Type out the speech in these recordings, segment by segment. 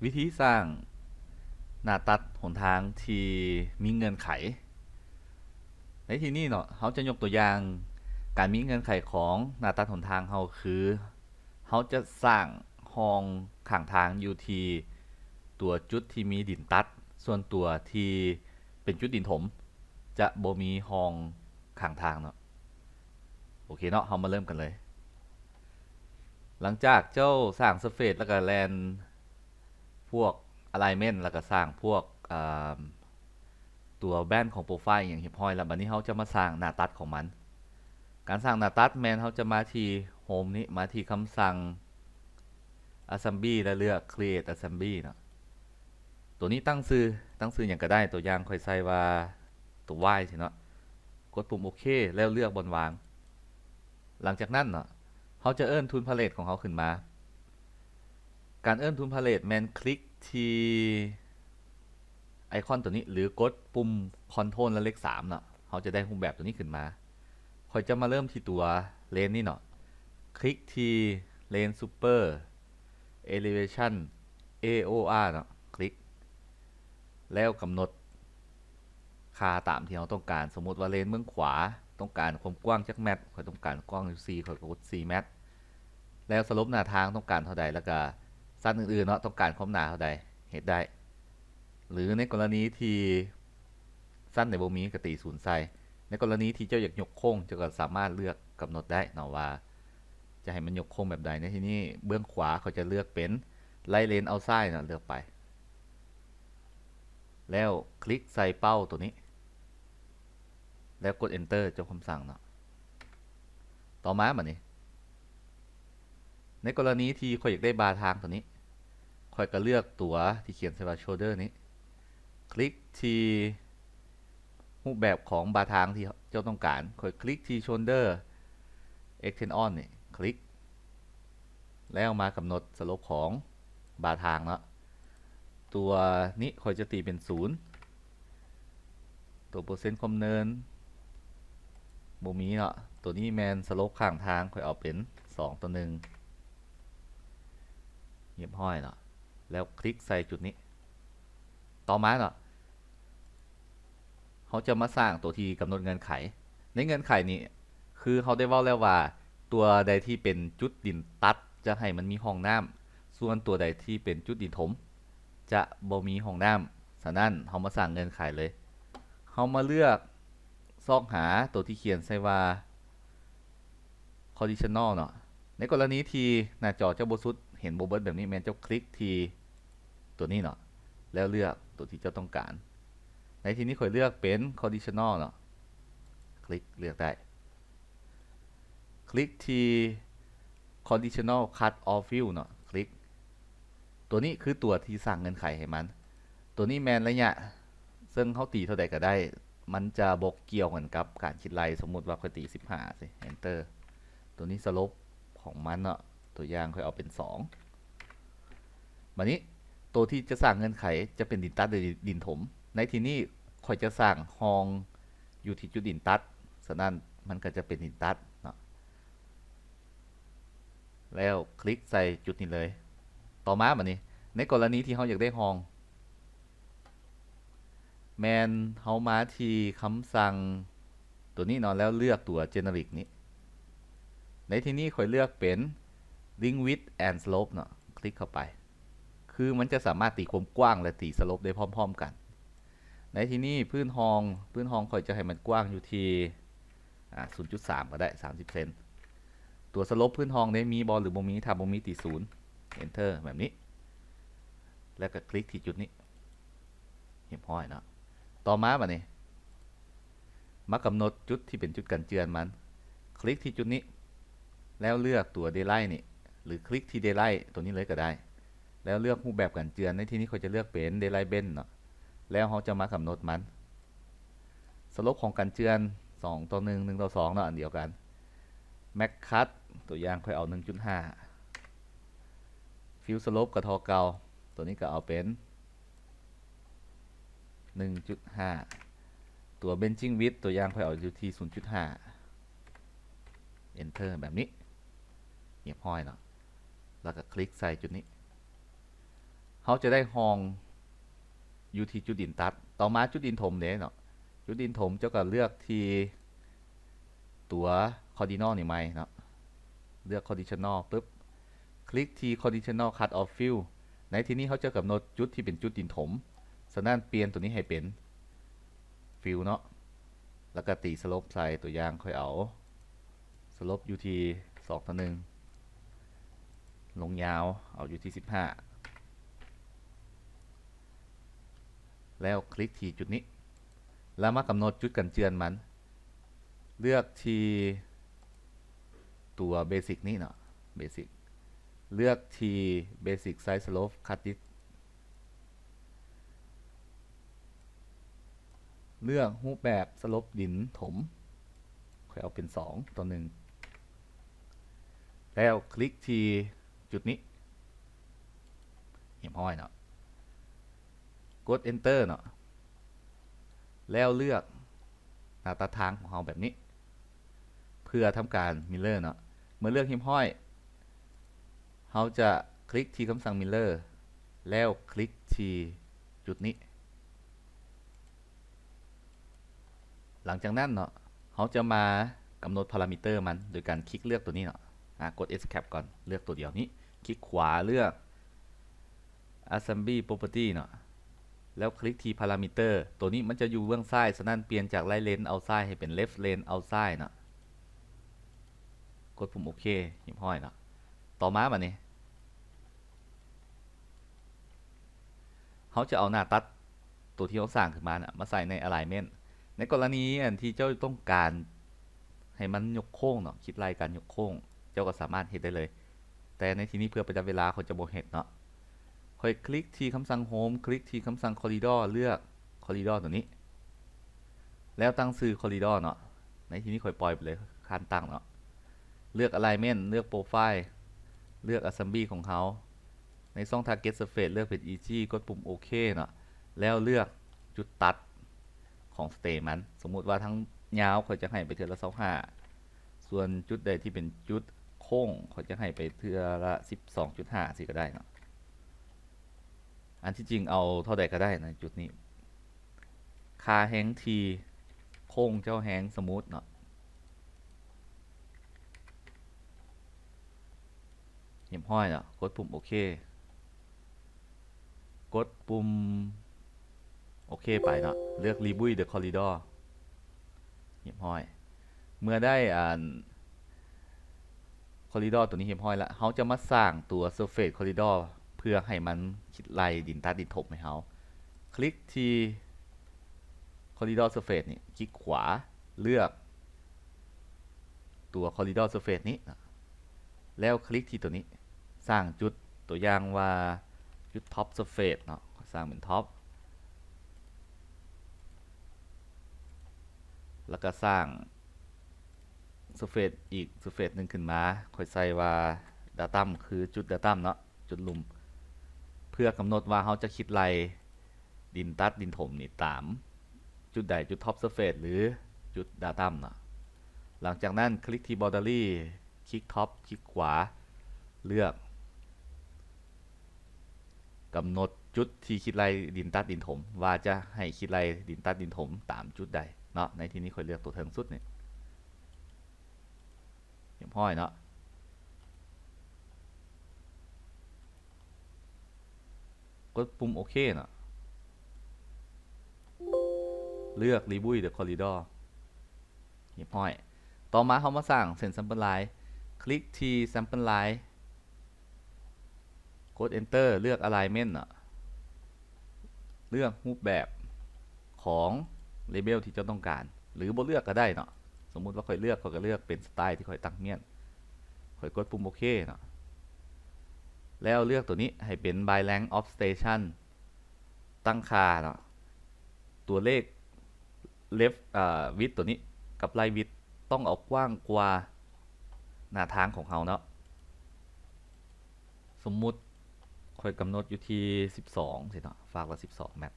ວິທີສ້າງໜ້າຕັດຫົນທາງທີ່ມີເງື່ອນໄຂ. ໃນທີ່ນີ້ເນາະ ເຮົາຈະຍົກຕົວຢ່າງການມີເງື່ອນໄຂຂອງໜ້າຕັດຫົນທາງເຮົາຄື ເຮົາຈະສ້າງຮ່ອງຂ້າງທາງຢູ່ທີ່ຕົວຈຸດທີ່ມີດິນຕັດ, ສ່ວນຕົວທີ່ເປັນຈຸດດິນຖົມຈະບໍ່ມີຮ່ອງຂ້າງທາງເນາະ. ໂອເຄເນາະ, ເຮົາມາເລີ່ມກັນເລີຍ. ຫຼັງຈາກເຈົ້າສ້າງເຊີເຟດ ແລ້ວກໍແລ່ນພວກອາໄລເມັນ ແລ້ວກໍສ້າງພວກ ອາ ຕົວແບນຂອງໂປຣໄຟລ໌ອີ່ຫຍັງຮຽບຮ້ອຍແລ້ວ, ບັດນີ້ເຮົາຈະມາສ້າງໜ້າຕັດຂອງມັນ. ການສ້າງໜ້າຕັດແມ່ນເຮົາຈະມາທີ່ໂຮມນີ້, ມາທີ່ຄຳສັ່ງ Assembly ແລ້ວເລືອກ Create Assembly ເນາະ. ຕົວນີ້ຕັ້ງຊື່, ຕັ້ງຊື່ຫຍັງກໍໄດ້, ຕົວຢ່າງຂ້ອຍໃສ່ວ່າຕົວ Y ຊີ້ເນາະ. ກົດປຸ່ມໂອເຄ ແລ້ວເລືອກບ່ອນວາງ. ຫຼັງຈາກນັ້ນເນາະ ເຮົາຈະເອີ້ນ Tool Palette ຂອງເຮົາຂຶ້ນມາ. ການເອີ້ນ Tool Palette ແມ່ນຄລິກທີ່ໄອຄອນຕົວນີ້ ຫຼື ກົດປຸ່ມ Control ແລະ ເລກສາມເນາະ, ເຮົາຈະໄດ້ຮູບແບບຕົວນີ້ຂຶ້ນມາ. ຂ້ອຍຈະມາເລີ່ມທີ່ຕົວ Lane ນີ້ເນາະ, ຄລິກທີ່ Lane Super Elevation AOR ເນາະ, ຄລິກ ແລ້ວກຳນົດຄ່າຕາມທີ່ເຮົາຕ້ອງການ. ສົມມຸດວ່າ Lane ເບື້ອງຂວາຕ້ອງການຄວາມກວ້າງຈັກແມັດ, ຂ້ອຍຕ້ອງການກວ້າງຢູ່ສີ່, ຂ້ອຍກໍກົດສີ່ແມັດ. ແລ້ວ slope ໜ້າທາງຕ້ອງການເທົ່າໃດ ແລ້ວກະຊັ້ນອື່ນໆເນາະ ຕ້ອງການຄວາມໜາເທົ່າໃດ ເຮັດໄດ້. ຫຼືໃນກໍລະນີທີ່ຊັ້ນໃດບໍ່ມີ ກະຕີສູນໃສ່. ໃນກໍລະນີທີ່ເຈົ້າຢາກຍົກໂຄ້ງ ເຈົ້າກໍສາມາດເລືອກກຳນົດໄດ້ເນາະວ່າ ຈະໃຫ້ມັນຍົກໂຄ້ງແບບໃດ. ໃນທີ່ນີ້ເບື້ອງຂວາ ຂ້ອຍຈະເລືອກເປັນ Right Lane Outside ເນາະ, ເລືອກໄປ ແລ້ວຄລິກໃສ່ເປົ້າຕົວນີ້ ແລ້ວກົດ Enter ຈົບຄຳສັ່ງເນາະ. ຕໍ່ມາບັດນີ້ ໃນກໍລະນີທີ່ຂ້ອຍຢາກໄດ້ບາທາງຕົວນີ້ ຂ້ອຍກໍເລືອກຕົວທີ່ຂຽນໃສ່ວ່າ Shoulder ນີ້, ຄລິກທີ່ຮູບແບບຂອງບາທາງທີ່ເຈົ້າຕ້ອງການ. ຂ້ອຍຄລິກທີ່ Shoulder Extension ນີ້, ຄລິກ ແລ້ວມາກຳນົດ slope ຂອງບາທາງເນາະ. ຕົວນີ້ຂ້ອຍຈະຕີເປັນສູນ. ຕົວເປີເຊັນຄວາມເນີນບໍ່ມີເນາະ. ຕົວນີ້ແມ່ນ slope ຂ້າງທາງ, ຂ້ອຍເອົາເປັນສອງຕໍ່ໜຶ່ງ ຮຽບຮ້ອຍເນາະ, ແລ້ວຄລິກໃສ່ຈຸດນີ້. ຕໍ່ມາເນາະ ເຮົາຈະມາສ້າງຕົວທີ່ກຳນົດເງື່ອນໄຂ. ໃນເງື່ອນໄຂນີ້ ຄືເຮົາໄດ້ເວົ້າແລ້ວວ່າ ຕົວໃດທີ່ເປັນຈຸດດິນຕັດ ຈະໃຫ້ມັນມີຮ່ອງນ້ຳ, ສ່ວນຕົວໃດທີ່ເປັນຈຸດດິນຖົມ ຈະບໍ່ມີຮ່ອງນ້ຳ. ສະນັ້ນ ເຮົາມາສ້າງເງື່ອນໄຂເລີຍ. ເຮົາມາເລືອກຊອກຫາຕົວທີ່ຂຽນໃສ່ວ່າ Conditional ເນາະ. ໃນກໍລະນີທີ່ໜ້າຈໍເຈົ້າບໍ່ສຸດ, ເຫັນບໍ່ເບິດແບບນີ້, ແມ່ນເຈົ້າຄລິກທີ່ຕົວນີ້ເນາະ, ແລ້ວເລືອກຕົວທີ່ເຈົ້າຕ້ອງການ. ໃນທີ່ນີ້ຂ້ອຍເລືອກເປັນ Conditional ເນາະ, ຄລິກເລືອກໄດ້. ຄລິກທີ່ Conditional Cut Off Fill ເນາະ, ຄລິກ. ຕົວນີ້ຄືຕົວທີ່ສ້າງເງື່ອນໄຂໃຫ້ມັນ. ຕົວນີ້ແມ່ນໄລຍະ, ເຊິ່ງເຮົາຕີເທົ່າໃດກໍໄດ້, ມັນຈະບໍ່ກ່ຽວກັນກັບການຄິດໄລ່. ສົມມຸດວ່າຂ້ອຍຕີສິບຫ້າຊີ້, Enter. ຕົວນີ້ slope ຂອງມັນເນາະ, ຕົວຢ່າງຂ້ອຍເອົາເປັນສອງ. ບາດນີ້ ໂຕທີ່ຈະສ້າງເງື່ອນໄຂຈະເປັນດິນຕັດ ຫຼື ດິນຖົມ. ໃນທີ່ນີ້ຂ້ອຍຈະສ້າງຮ່ອງຢູ່ທີ່ຈຸດດິນຕັດ, ສະນັ້ນມັນກໍຈະເປັນດິນຕັດເນາະ, ແລ້ວຄລິກໃສ່ຈຸດນີ້ເລີຍ. ຕໍ່ມາບາດນີ້ ໃນກໍລະນີທີ່ເຮົາຢາກໄດ້ຮ່ອງ ແມ່ນເຮົາມາທີ່ຄຳສັ່ງຕົວນີ້ເນາະ ແລ້ວເລືອກຕົວ Generic ນີ້. ໃນທີ່ນີ້ຂ້ອຍເລືອກເປັນ Link Width and Slope ເນາະ, ຄລິກເຂົ້າໄປ. ຄືມັນຈະສາມາດຕີຄວາມກວ້າງ ແລະ ຕີ slope ໄດ້ພ້ອມໆກັນ. ໃນທີ່ນີ້ພື້ນຮ່ອງ, ພື້ນຮ່ອງຂ້ອຍຈະໃຫ້ມັນກວ້າງຢູ່ທີ່ ອາ ສູນຈຸດສາມກໍໄດ້, ສາມສິບເຊັນ. ຕົວ slope ພື້ນຮ່ອງເດ ມີບໍ່ ຫຼື ບໍ່ມີ? ຖ້າບໍ່ມີ ຕີສູນ Enter ແບບນີ້ ແລ້ວກໍຄລິກທີ່ຈຸດນີ້. ຮຽບຮ້ອຍເນາະ. ຕໍ່ມາບາດນີ້ ມາກຳນົດຈຸດທີ່ເປັນຈຸດກັນເຈື່ອນມັນ. ຄລິກທີ່ຈຸດນີ້ ແລ້ວເລືອກຕົວ Daylight ນີ້ ຫຼື ຄລິກທີ່ Daylight ຕົວນີ້ເລີຍກໍໄດ້. ແລ້ວເລືອກຮູບແບບກັນເຈື່ອນ. ໃນທີ່ນີ້ຂ້ອຍຈະເລືອກເປັນ Daylight Bend ເນາະ. ແລ້ວເຮົາຈະມາກຳນົດມັນ. Slope ຂອງກັນເຈື່ອນ ສອງຕໍ່ໜຶ່ງ, ໜຶ່ງຕໍ່ສອງເນາະ, ອັນດຽວກັນ. Max Cut ຕົວຢ່າງຂ້ອຍເອົາ ໜຶ່ງຈຸດຫ້າ. Fill Slope ກໍທໍ່ເກົ່າ, ຕົວນີ້ກໍເອົາເປັນ ໜຶ່ງຈຸດຫ້າ. ຕົວ Bending Width ຕົວຢ່າງຂ້ອຍເອົາຢູ່ທີ່ ສູນຈຸດຫ້າ. Enter ແບບນີ້. ຮຽບຮ້ອຍເນາະ. ແລ້ວກໍຄລິກໃສ່ຈຸດນີ້. ເຮົາຈະໄດ້ຮ່ອງຢູ່ທີ່ຈຸດດິນຕັດ. ຕໍ່ມາຈຸດດິນຖົມເດ້ເນາະ, ຈຸດດິນຖົມເຈົ້າກໍເລືອກທີ່ຕົວ Cardinal ນີ້ໃໝ່ເນາະ, ເລືອກ Conditional ປຶບ ຄລິກທີ່ Conditional Cut Off Fill. ໃນທີ່ນີ້ເຮົາຈະກຳນົດຈຸດທີ່ເປັນຈຸດດິນຖົມ, ສະນັ້ນປ່ຽນຕົວນີ້ໃຫ້ເປັນ Fill ເນາະ, ແລ້ວກໍຕີ Slope ໃສ່. ຕົວຢ່າງຂ້ອຍເອົາ Slope ຢູ່ທີ່ສອງຕໍ່ໜຶ່ງ, ລົງຍາວເອົາຢູ່ທີ່ສິບຫ້າ ແລ້ວຄລິກທີ່ຈຸດນີ້ ແລ້ວມາກຳນົດຈຸດກັນເຈື່ອນມັນ. ເລືອກທີ່ຕົວ Basic ນີ້ເນາະ, Basic ເລືອກທີ່ Basic Side Slope Cut Distance. ເລືອກຮູບແບບສະຫຼົບດິນຖົມ, ຂ້ອຍເອົາເປັນສອງຕໍ່ໜຶ່ງ ແລ້ວຄລິກທີ່ຈຸດນີ້ ຮຽບຮ້ອຍເນາະ, ກົດ Enter ເນາະ, ແລ້ວເລືອກໜ້າຕັດທາງຂອງເຮົາແບບນີ້ ເພື່ອທຳການ Mirror ເນາະ. ເມື່ອເລືອກຮຽບຮ້ອຍ ເຮົາຈະຄລິກທີ່ຄຳສັ່ງ Mirror ແລ້ວຄລິກທີ່ຈຸດນີ້. ຫຼັງຈາກນັ້ນເນາະ ເຮົາຈະມາກຳນົດພາຣາມິເຕີມັນໂດຍການຄລິກເລືອກຕົວນີ້ເນາະ, ອາ ກົດ Escape ກ່ອນ, ເລືອກຕົວດຽວນີ້, ຄລິກຂວາເລືອກ Assembly Property ເນາະ, ແລ້ວຄລິກທີ່ Parameter. ຕົວນີ້ມັນຈະຢູ່ເບື້ອງຊ້າຍ, ສະນັ້ນປ່ຽນຈາກ Right Lens Outside ໃຫ້ເປັນ Left Lens Outside ເນາະ, ກົດປຸ່ມໂອເຄ ຮຽບຮ້ອຍເນາະ. ຕໍ່ມາບາດນີ້ ເຮົາຈະເອົາໜ້າຕັດຕົວທີ່ເຮົາສ້າງຂຶ້ນມານະ ມາໃສ່ໃນ Alignment. ໃນກໍລະນີອັນທີ່ເຈົ້າຕ້ອງການໃຫ້ມັນຍົກໂຄ້ງເນາະ, ຄິດໄລ່ການຍົກໂຄ້ງ, ເຈົ້າກໍສາມາດເຮັດໄດ້ເລີຍ. ແຕ່ໃນທີ່ນີ້ເພື່ອປະຢັດເວລາ ຂ້ອຍຈະບໍ່ເຮັດເນາະ. ຂ້ອຍຄລິກທີ່ຄຳສັ່ງ Home, ຄລິກທີ່ຄຳສັ່ງ Corridor, ເລືອກ Corridor ຕົວນີ້ ແລ້ວຕັ້ງຊື່ Corridor ເນາະ. ໃນທີ່ນີ້ຂ້ອຍປ່ອຍໄປເລີຍ, ຄານຕັ້ງເນາະ. ເລືອກ Alignment, ເລືອກ Profile, ເລືອກ Assembly ຂອງເຮົາ. ໃນຊ່ອງ Target Surface ເລືອກເປັນ Edge, ກົດປຸ່ມໂອເຄເນາະ, ແລ້ວເລືອກຈຸດຕັດຂອງ State ມັນ. ສົມມຸດວ່າທາງຍາວຂ້ອຍຈະໃຫ້ໄປເທື່ອລະຊາວຫ້າ, ສ່ວນຈຸດໃດທີ່ເປັນຈຸດໂຄ້ງ ຂ້ອຍຈະໃຫ້ໄປເທື່ອລະສິບສອງຈຸດຫ້າ ຊີ້ກໍໄດ້ເນາະ. ອັນທີ່ຈິງເອົາເທົ່າໃດກໍໄດ້ໃນຈຸດນີ້. ຄ່າແຮງທີ່ໂຄ້ງເຈົ້າແຮງ Smooth ເນາະ. ຮຽບຮ້ອຍເນາະ, ກົດປຸ່ມໂອເຄ, ກົດປຸ່ມໂອເຄໄປເນາະ, ເລືອກ Rebuild the Corridor. ຮຽບຮ້ອຍ. ເມື່ອໄດ້ອັນ Corridor ຕົວນີ້ຮຽບຮ້ອຍລະ, ເຮົາຈະມາສ້າງຕົວ Surface Corridor ເພື່ອໃຫ້ມັນຄິດໄລ່ດິນຕັດດິນຖົມໃຫ້ເຮົາ. ຄລິກທີ່ Corridor Surface ນີ້, ຄລິກຂວາ, ເລືອກຕົວ Corridor Surface ນີ້ນະ, ແລ້ວຄລິກທີ່ຕົວນີ້, ສ້າງຈຸດ, ຕົວຢ່າງວ່າຈຸດ Top Surface ເນາະ, ສ້າງເປັນ Top. ແລ້ວກໍສ້າງ Surface ອີກ Surface ໜຶ່ງຂຶ້ນມາ, ຂ້ອຍໃສ່ວ່າ Datum ຄືຈຸດ Datum ເນາະ, ຈຸດລຸ່ມ, ເພື່ອກຳນົດວ່າເຮົາຈະຄິດໄລ່ດິນຕັດດິນຖົມນີ້ຕາມຈຸດໃດ, ຈຸດ Top Surface ຫຼື ຈຸດ Datum ເນາະ. ຫຼັງຈາກນັ້ນຄລິກທີ່ Boundary, ຄລິກ Top, ຄລິກຂວາ, ເລືອກ ກຳນົດຈຸດທີ່ຄິດໄລ່ດິນຕັດດິນຖົມ ວ່າຈະໃຫ້ຄິດໄລ່ດິນຕັດດິນຖົມຕາມຈຸດໃດເນາະ. ໃນທີ່ນີ້ຂ້ອຍເລືອກຕົວເທິງສຸດນີ້. ຮຽບຮ້ອຍເນາະ. ກົດປຸ່ມໂອເຄເນາະ. ເລືອກ Rebuild the Corridor. ຮຽບຮ້ອຍ. ຕໍ່ມາເຮົາມາສ້າງເສັ້ນ Sample Line. ຄລິກທີ່ Sample Line. ກົດ Enter, ເລືອກ Alignment ເນາະ, ເລືອກຮູບແບບຂອງ Label ທີ່ເຈົ້າຕ້ອງການ ຫຼື ບໍ່ເລືອກກໍໄດ້ເນາະ. ສົມມຸດວ່າຂ້ອຍເລືອກ, ຂ້ອຍກໍເລືອກເປັນ Style ທີ່ຂ້ອຍຕັ້ງມ້ຽນ, ຂ້ອຍກົດປຸ່ມໂອເຄເນາະ, ແລ້ວເລືອກຕົວນີ້ໃຫ້ເປັນ By Length of Station, ຕັ້ງຄ່າເນາະ, ຕົວເລກ Left, ເອີ, Width ຕົວນີ້ກັບ Right Width ຕ້ອງເອົາກວ້າງກວ່າໜ້າທາງຂອງເຮົາເນາະ. ສົມມຸດຂ້ອຍກຳນົດຢູ່ທີ່ສິບສອງຊີ້ເນາະ, ຟາກລະສິບສອງແມັດ.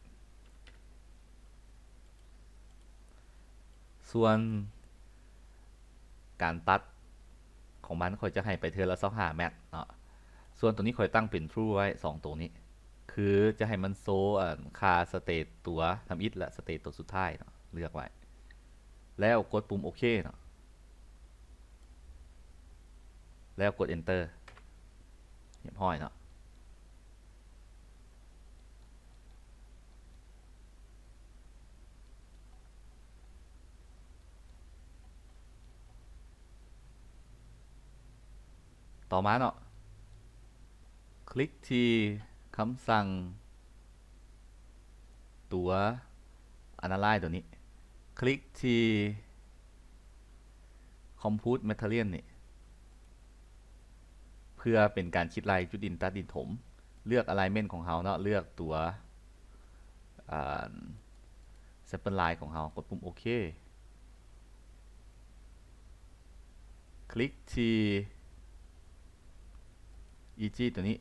ສ່ວນການຕັດຂອງມັນ ຂ້ອຍຈະໃຫ້ໄປເທື່ອລະຊາວຫ້າແມັດເນາະ. ສ່ວນຕົວນີ້ຂ້ອຍຕັ້ງເປັນ True ໄວ້ ສອງຕົວນີ້. ຄືຈະໃຫ້ມັນໂຊ ອັນ ຄ່າສະເຕດຕົວທຳອິດ ແລະ ສະເຕດຕົວສຸດທ້າຍເນາະ ເລືອກໄວ້ ແລ້ວກົດປຸ່ມໂອເຄເນາະ ແລ້ວກົດເອັນເຕີ ຮຽບຮ້ອຍເນາະ. ຕໍ່ມາເນາະ ຄລິກທີ່ຄຳສັ່ງຕົວ Analyze ຕົວນີ້ ຄລິກທີ່ Compute Material ນີ້ ເພື່ອເປັນການຄິດໄລ່ຈຸດດິນຕັດດິນຖົມ ເລືອກ Alignment ຂອງເຮົາເນາະ ເລືອກຕົວ ອ່າ Sample Line ຂອງເຮົາ ກົດປຸ່ມໂອເຄ ຄລິກທີ່ Edge ຕົວນີ້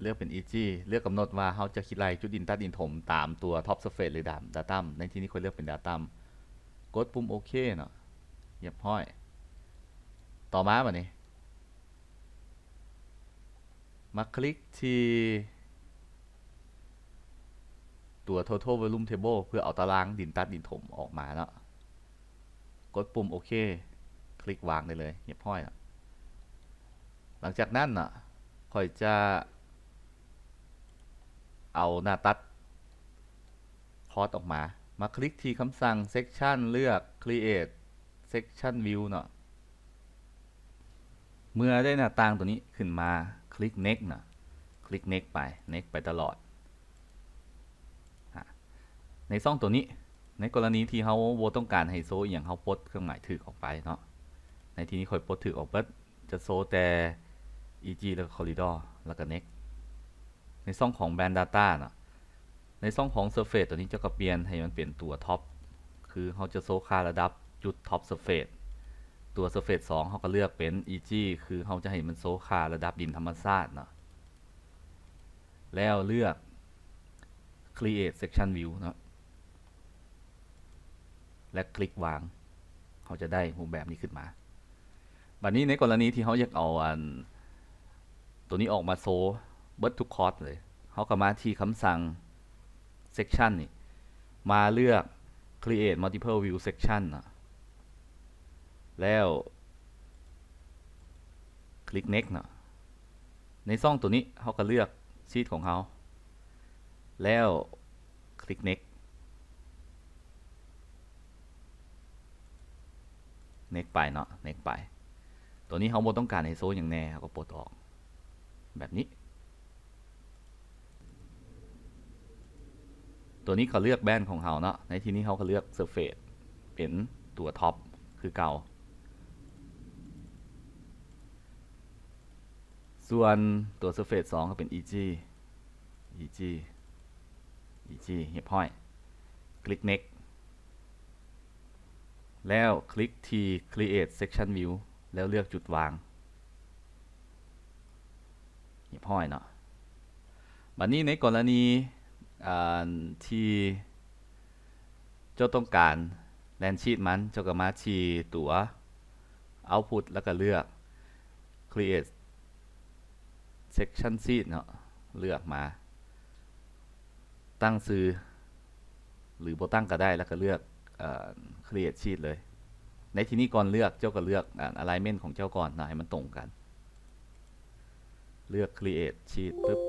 ເລືອກເປັນ Edge ເລືອກກຳນົດວ່າເຮົາຈະຄິດໄລ່ຈຸດດິນຕັດດິນຖົມຕາມຕົວ Top Surface ຫຼື Datum ໃນທີ່ນີ້ຂ້ອຍເລືອກເປັນ Datum ກົດປຸ່ມໂອເຄເນາະ ຮຽບຮ້ອຍ. ຕໍ່ມາບາດນີ້ ມາຄລິກທີ່ຕົວ Total Volume Table ເພື່ອເອົາຕາລາງດິນຕັດດິນຖົມອອກມາເນາະ ກົດປຸ່ມໂອເຄ ຄລິກວາງໄດ້ເລີຍ ຮຽບຮ້ອຍລະ. ຫຼັງຈາກນັ້ນເນາະ ຂ້ອຍຈະເອົາໜ້າຕັດ Cost ອອກມາ ມາຄລິກທີ່ຄຳສັ່ງ Section ເລືອກ Create Section View ເນາະ. ເມື່ອໄດ້ໜ້າຕ່າງຕົວນີ້ຂຶ້ນມາ ຄລິກ Next ນະ ຄລິກ Next ໄປ Next ໄປຕະຫຼອດ. ອາ ໃນຊ່ອງຕົວນີ້ ໃນກໍລະນີທີ່ເຮົາບໍ່ຕ້ອງການໃຫ້ໂຊອີ່ຫຍັງ ເຮົາປົດເຄື່ອງໝາຍຖືກອອກໄປເນາະ. ໃນທີ່ນີ້ຂ້ອຍປົດຖືກອອກເບິດ ຈະໂຊແຕ່ Edge ແລ້ວກໍ Corridor ແລ້ວກໍ Next. ໃນຊ່ອງຂອງ Band Data ເນາະ ໃນຊ່ອງຂອງ Surface ຕົວນີ້ເຈົ້າກໍປ່ຽນໃຫ້ມັນເປັນຕົວ Top ຄືເຮົາຈະໂຊຄ່າລະດັບຈຸດ Top Surface. ຕົວ Surface ສອງ ເຮົາກໍເລືອກເປັນ Edge ຄືເຮົາຈະໃຫ້ມັນໂຊຄ່າລະດັບດິນທຳມະຊາດເນາະ ແລ້ວເລືອກ Create Section View ເນາະ ແລະ ຄລິກວາງ ເຮົາຈະໄດ້ຮູບແບບນີ້ຂຶ້ນມາ. ບາດນີ້ໃນກໍລະນີທີ່ເຮົາຢາກເອົາອັນ ຕົວນີ້ອອກມາໂຊເບິດທຸກ Cost ເລີຍ ເຮົາກໍມາທີ່ຄຳສັ່ງ Section ນີ້ ມາເລືອກ Create Multiple View Section ເນາະ ແລ້ວຄລິກ Next ເນາະ. ໃນຊ່ອງຕົວນີ້ເຮົາກໍເລືອກ Sheet ຂອງເຮົາ ແລ້ວຄລິກ Next Next ໄປເນາະ Next ໄປ. ຕົວນີ້ເຮົາບໍ່ຕ້ອງການໃຫ້ໂຊຫຍັງແນ່ ເຮົາກໍປົດອອກແບບນີ້. ຕົວນີ້ເຂົາເລືອກ Band ຂອງເຮົາເນາະ ໃນທີ່ນີ້ເຮົາກໍເລືອກ Surface ເປັນຕົວ Top ຄືເກົ່າ. ສ່ວນຕົວ Surface ສອງ ກໍເປັນ Edge Edge Edge ຮຽບຮ້ອຍ. ຄລິກ Next ແລ້ວຄລິກທີ່ Create Section View ແລ້ວເລືອກຈຸດວາງ ຮຽບຮ້ອຍເນາະ. ບາດນີ້ໃນກໍລະນີ ອ່າ ທີ່ເຈົ້າຕ້ອງການ Land Sheet ມັນ ເຈົ້າກໍມາທີ່ຕົວ Output ແລ້ວກໍເລືອກ Create Section Sheet ເນາະ ເລືອກມາ ຕັ້ງຊື່ ຫຼື ບໍ່ຕັ້ງກໍໄດ້ ແລ້ວກໍເລືອກ ເອີ Create Sheet ເລີຍ. ໃນທີ່ນີ້ກ່ອນເລືອກ ເຈົ້າກໍເລືອກ ອາ Alignment ຂອງເຈົ້າກ່ອນເນາະ ໃຫ້ມັນຕົງກັນ. ເລືອກ Create Sheet ປຶບ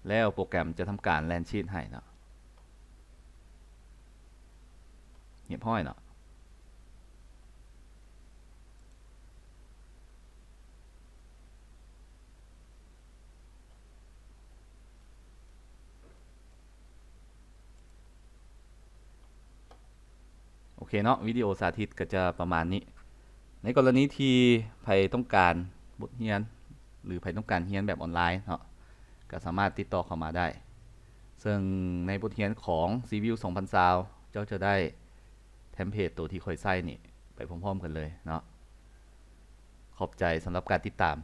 ແລ້ວໂປຣແກຣມຈະທຳການ Land Sheet ໃຫ້ເນາະ. ຮຽບຮ້ອຍເນາະ. ໂອເຄເນາະ ວິດີໂອສາທິດກໍຈະປະມານນີ້. ໃນກໍລະນີທີ່ໃຜຕ້ອງການບົດຮຽນ ຫຼື ໃຜຕ້ອງການຮຽນແບບອອນລາຍເນາະ ກໍສາມາດຕິດຕໍ່ເຂົ້າມາໄດ້. ເຊິ່ງໃນບົດຮຽນຂອງ Civil ສອງພັນຊາວ ເຈົ້າຈະໄດ້ template ໂຕທີ່ຂ້ອຍໃຊ້ນີ້ໄປພ້ອມໆກັນເລີຍເນາະ. ຂອບໃຈສຳລັບການຕິດຕາມ.